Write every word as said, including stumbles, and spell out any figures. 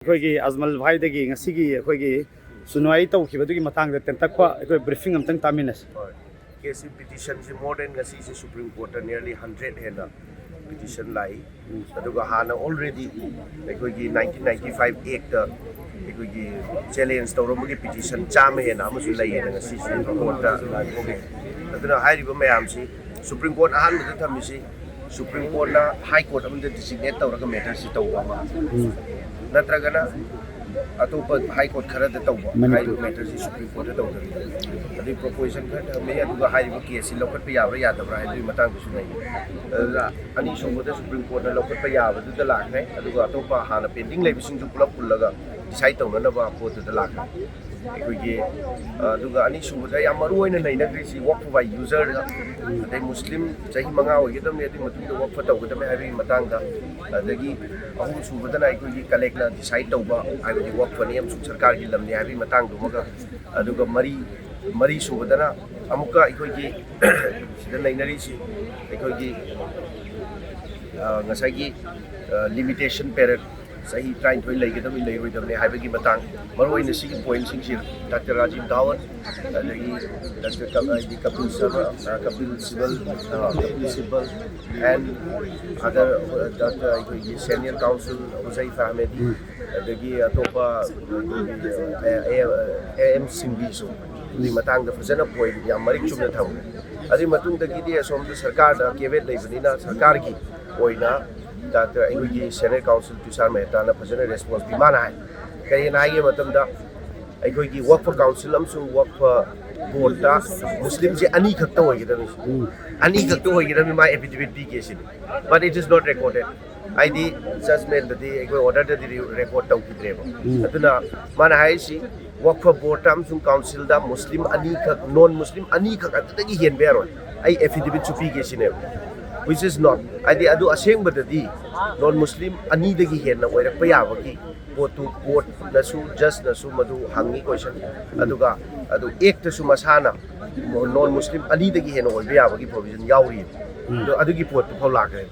ꯑꯩꯈꯣꯏꯒꯤ ꯑꯖꯃꯜ ꯚꯥꯏꯗꯒꯤ ꯉꯁꯤꯒꯤ ꯑꯩꯈꯣꯏꯒꯤ ꯁꯨꯅꯋꯥꯏ ꯇꯧꯈꯤꯕꯗꯨꯒꯤ ꯃꯇꯥꯡꯗ ꯇꯦꯟꯇꯛꯄ ꯑꯩꯈꯣꯏ ꯕ꯭ꯔꯤꯐꯤꯡ ꯑꯝꯇꯪ ꯇꯥꯃꯤꯟꯅꯁꯤ꯫ ꯍꯣꯏ, ꯀꯦꯁ ꯄꯤꯇꯤꯁꯟꯁꯤ more than ꯉꯁꯤꯁꯦ ꯁꯨꯄ꯭ꯔꯤꯝ ꯀꯣꯔꯠꯇ nearly hundred ꯍꯦꯟꯅ ꯄꯤꯇꯤꯁꯟ ꯂꯥꯛꯏ꯫ ꯑꯗꯨꯒ ꯍꯥꯟꯅ already ꯑꯩꯈꯣꯏꯒꯤ nineteen ninety five act ꯑꯩꯈꯣꯏꯒꯤ ꯆꯦꯂꯦꯟꯖ ꯇꯧꯔꯝꯕꯒꯤ ꯄꯤꯇꯤꯁꯟ ꯆꯥꯝꯃ ꯍꯦꯟꯅ ꯑꯃꯁꯨ ꯂꯩꯌꯦꯅ ꯉꯁꯤꯁꯦ ꯀꯣꯔꯠꯇ ꯂꯥꯛꯊꯣꯛꯑꯦ꯫ ꯑꯗꯨꯅ ꯍꯥꯏꯔꯤꯕ ꯃꯌꯥꯝꯁꯤ ꯁꯨꯄ꯭ꯔꯤꯝ ꯀꯣꯔꯠ ꯑꯍꯥꯟꯕꯗ ꯊꯝꯃꯤꯁꯤ ꯁꯨꯄ꯭ꯔꯤꯝ ꯀꯣꯔꯠꯅ ꯍꯥꯏ ꯀꯣꯔꯠ ꯑꯃꯗ ꯗꯤꯖꯤꯒꯅꯦꯠ ꯇꯧꯔꯒ ꯃꯦꯇꯔꯁꯤ ꯇꯧꯕ ꯑꯃ, ꯅꯠꯇ꯭ꯔꯒꯅ ꯑꯇꯣꯞꯄ ꯍꯥꯏ ꯀꯣꯔꯠ ꯈꯔꯗ ꯇꯧꯕ, ꯍꯥꯏꯔꯤꯕ ꯃꯦꯇꯔꯁꯤ ꯁꯨꯄ꯭ꯔꯤꯝ ꯀꯣꯔꯠꯇ ꯇꯧꯗꯕꯤꯗ꯫ ꯑꯗꯩ ꯄ꯭ꯔꯣꯄꯣꯖꯤꯁꯟ ꯈꯔ ꯊꯝꯃꯤ, ꯑꯗꯨꯒ ꯍꯥꯏꯔꯤꯕ ꯀꯦꯁꯁꯤ ꯂꯧꯈꯠꯄ ꯌꯥꯕ꯭ꯔꯥ ꯌꯥꯗꯕ꯭ꯔꯥ ꯍꯥꯏꯕꯒꯤ ꯃꯇꯥꯡꯗꯁꯨ ꯂꯩ꯫ ꯑꯗꯨꯅ ꯑꯅꯤꯁꯨꯕꯗ ꯁꯨꯄ꯭ꯔꯤꯝ ꯀꯣꯔꯠꯅ ꯂꯧꯈꯠꯄ ꯌꯥꯕꯗꯨꯗ ꯂꯥꯛꯈ꯭ꯔꯦ, ꯑꯗꯨꯒ ꯑꯇꯣꯞꯄ ꯍꯥꯟꯅ ꯄꯦꯟꯗꯤꯡ ꯂꯩꯕꯁꯤꯡꯁꯨ ꯄꯨꯂꯞ ꯄꯨꯜꯂꯒ ꯗꯤꯁꯥꯏꯠ ꯇꯧꯅꯅꯕ ꯄꯣꯠꯇꯨꯗ ꯂꯥꯛꯈ꯭ꯔꯦ꯫ ꯑꯩꯈꯣꯏꯒꯤ ꯑꯗꯨꯒ ꯑꯅꯤꯁꯨꯕꯗ ꯌꯥꯝ ꯃꯔꯨ ꯑꯣꯏꯅ ꯅꯩꯅꯈ꯭ꯔꯤꯁꯤ ꯋꯛꯐ ꯕꯥꯏ ꯌꯨꯖꯔꯗ, ꯑꯗꯩ ꯃꯨꯁꯂꯤꯝ ꯆꯍꯤ ꯃꯉꯥ ꯑꯣꯏꯒꯗꯕꯅꯤ, ꯑꯗꯨꯒꯤ ꯃꯇꯨꯡꯗ ꯋꯛꯐ ꯇꯧꯒꯗꯕꯅꯤ ꯍꯥꯏꯕꯒꯤ ꯃꯇꯥꯡꯗ, ꯑꯗꯒꯤ ꯑꯍꯨꯝꯁꯨꯕꯗꯅ ꯑꯩꯈꯣꯏꯒꯤ ꯀꯂꯦꯛꯅ ꯗꯤꯁꯥꯏꯠ ꯇꯧꯕ, ꯍꯥꯏꯕꯗꯤ ꯋꯛꯐꯅꯤ ꯑꯃꯁꯨꯡ ꯁꯔꯀꯥꯔꯒꯤ ꯂꯝꯅꯤ ꯍꯥꯏꯕꯒꯤ ꯃꯇꯥꯡꯗꯨꯃꯒ, ꯑꯗꯨꯒ ꯃꯔꯤ ꯃꯔꯤ ꯁꯨꯕꯗꯅ ꯑꯃꯨꯛꯀ ꯑꯩꯈꯣꯏꯒꯤ ꯁꯤꯗ ꯅꯩꯅꯔꯤꯁꯤ ꯑꯩꯈꯣꯏꯒꯤ ꯉꯁꯥꯏꯒꯤ ꯂꯤꯃꯤꯇꯦꯁꯟ ꯄꯦꯔꯦꯠ ꯆꯍꯤ ꯇꯔꯥꯅꯤꯊꯣꯏ ꯂꯩꯒꯗꯕꯅꯤ ꯂꯩꯔꯣꯏꯗꯕꯅꯤ ꯍꯥꯏꯕꯒꯤ ꯃꯇꯥꯡ, ꯃꯔꯨꯑꯣꯏꯅ ꯁꯤꯒꯤ ꯄꯣꯏꯟꯁꯤꯡꯁꯤ ꯗꯥꯛꯇꯔ ꯔꯥꯖꯤꯕ ꯙꯥꯋꯟ, ꯑꯗꯒꯤ ꯗꯥꯛꯇꯔ ꯍꯥꯏꯗꯤ Kapil Sharma, Kapil Sibal, Kapil Sibal and other doctor ꯑꯩꯈꯣꯏꯒꯤ ꯁꯦꯅꯤꯌꯔ ꯀꯥꯎꯟꯁꯤꯜ ꯍꯨꯖꯩꯐ ꯑꯍꯃꯦꯗꯤ, ꯑꯗꯒꯤ ꯑꯇꯣꯞꯄ ꯑꯦ ꯑꯦꯝ ꯁꯤꯡꯕꯤꯁꯨ ꯑꯗꯨꯒꯤ ꯃꯇꯥꯡꯗ ꯐꯖꯅ ꯄꯣꯏꯟ ꯌꯥꯝ ꯃꯔꯤꯛ ꯆꯨꯝꯅ ꯊꯝꯃꯦ꯫ ꯑꯗꯨꯒꯤ ꯃꯇꯨꯡꯗꯒꯤꯗꯤ ꯑꯁꯣꯝꯗ ꯁꯔꯀꯥꯔꯗ ꯀꯦꯕꯦꯠ ꯂꯩꯕꯅꯤꯅ ꯁꯔꯀꯥꯔꯒꯤ ꯑꯣꯏꯅ ꯗꯥꯛꯇꯔ ꯑꯩꯈꯣꯏꯒꯤ ꯁꯦꯅꯦꯠ ꯀꯥꯎꯟꯁꯤꯜ ꯇꯨꯁꯥꯔ ꯃꯦꯍꯇꯥꯅ ꯐꯖꯅ ꯔꯦꯁꯄꯣꯟꯁ ꯄꯤ꯫ ꯃꯥꯅ ꯍꯥꯏ, ꯀꯔꯤꯅ ꯍꯥꯏꯒꯦ ꯃꯇꯝꯗ ꯑꯩꯈꯣꯏꯒꯤ ꯋꯛꯐ ꯀꯥꯎꯟꯁꯤꯜ ꯑꯃꯁꯨꯡ ꯋꯛꯐ ꯕꯣꯔꯗꯇ ꯃꯨꯁꯂꯤꯝꯁꯦ ꯑꯅꯤꯈꯛꯇ ꯑꯣꯏꯒꯗꯕꯅꯤ, ꯑꯅꯤꯈꯛꯇ ꯑꯣꯏꯒꯗꯕꯅꯤ ꯃꯥ ꯑꯦꯐꯤꯗꯦꯚꯤꯠ ꯄꯤꯒꯦ ꯁꯤꯅꯤ꯫ But it is not recorded. ꯍꯥꯏꯗꯤ ꯖꯁꯃꯦꯟꯗꯗꯤ ꯑꯩꯈꯣꯏ ꯑꯣꯔꯗꯔꯗꯗꯤ ꯔꯦꯀꯣꯔꯠ ꯇꯧꯈꯤꯗ꯭ꯔꯦꯕ꯫ ꯑꯗꯨꯅ ꯃꯥꯅ ꯍꯥꯏꯔꯤꯁꯤ ꯋꯛꯐ ꯕꯣꯔꯗ ꯑꯃꯁꯨꯡ ꯀꯥꯎꯟꯁꯤꯜꯗ ꯃꯨꯁꯂꯤꯝ ꯑꯅꯤꯈꯛ, ꯅꯣꯟ ꯃꯨꯁꯂꯤꯝ ꯑꯅꯤꯈꯛ ꯑꯗꯨꯗꯒꯤ ꯍꯦꯟꯕ ꯌꯥꯔꯣꯏ, ꯑꯩ ꯑꯦꯐꯤꯗꯦꯚꯤꯠꯁꯨ ꯄꯤꯒꯦ ꯁꯤꯅꯦꯕ, which is not, ꯍꯥꯏꯗꯤ ꯑꯗꯨ ꯑꯁꯦꯡꯕꯗꯗꯤ ꯅꯣꯟ ꯃꯨꯁꯂꯤꯝ ꯑꯅꯤꯗꯒꯤ ꯍꯦꯟꯅ ꯑꯣꯏꯔꯛꯄ ꯌꯥꯕꯒꯤ ꯄꯣꯠꯇꯨ ꯀꯣꯔꯠꯅꯁꯨ ꯖꯁꯅꯁꯨ ꯃꯗꯨ ꯍꯪꯉꯤ ꯀꯣꯏꯁꯟ, ꯑꯗꯨꯒ ꯑꯗꯨ ꯑꯦꯛꯇꯁꯨ ꯃꯁꯥꯅ ꯅꯣꯟ ꯃꯨꯁꯂꯤꯝ ꯑꯅꯤꯗꯒꯤ ꯍꯦꯟꯅ ꯑꯣꯏꯕ ꯌꯥꯕꯒꯤ ꯄ꯭ꯔꯣꯚꯤꯖꯟ ꯌꯥꯎꯔꯤ꯫ ꯑꯗꯣ ꯑꯗꯨꯒꯤ ꯄꯣꯠꯇꯨ ꯐꯥꯎ ꯂꯥꯛꯈ꯭ꯔꯦ꯫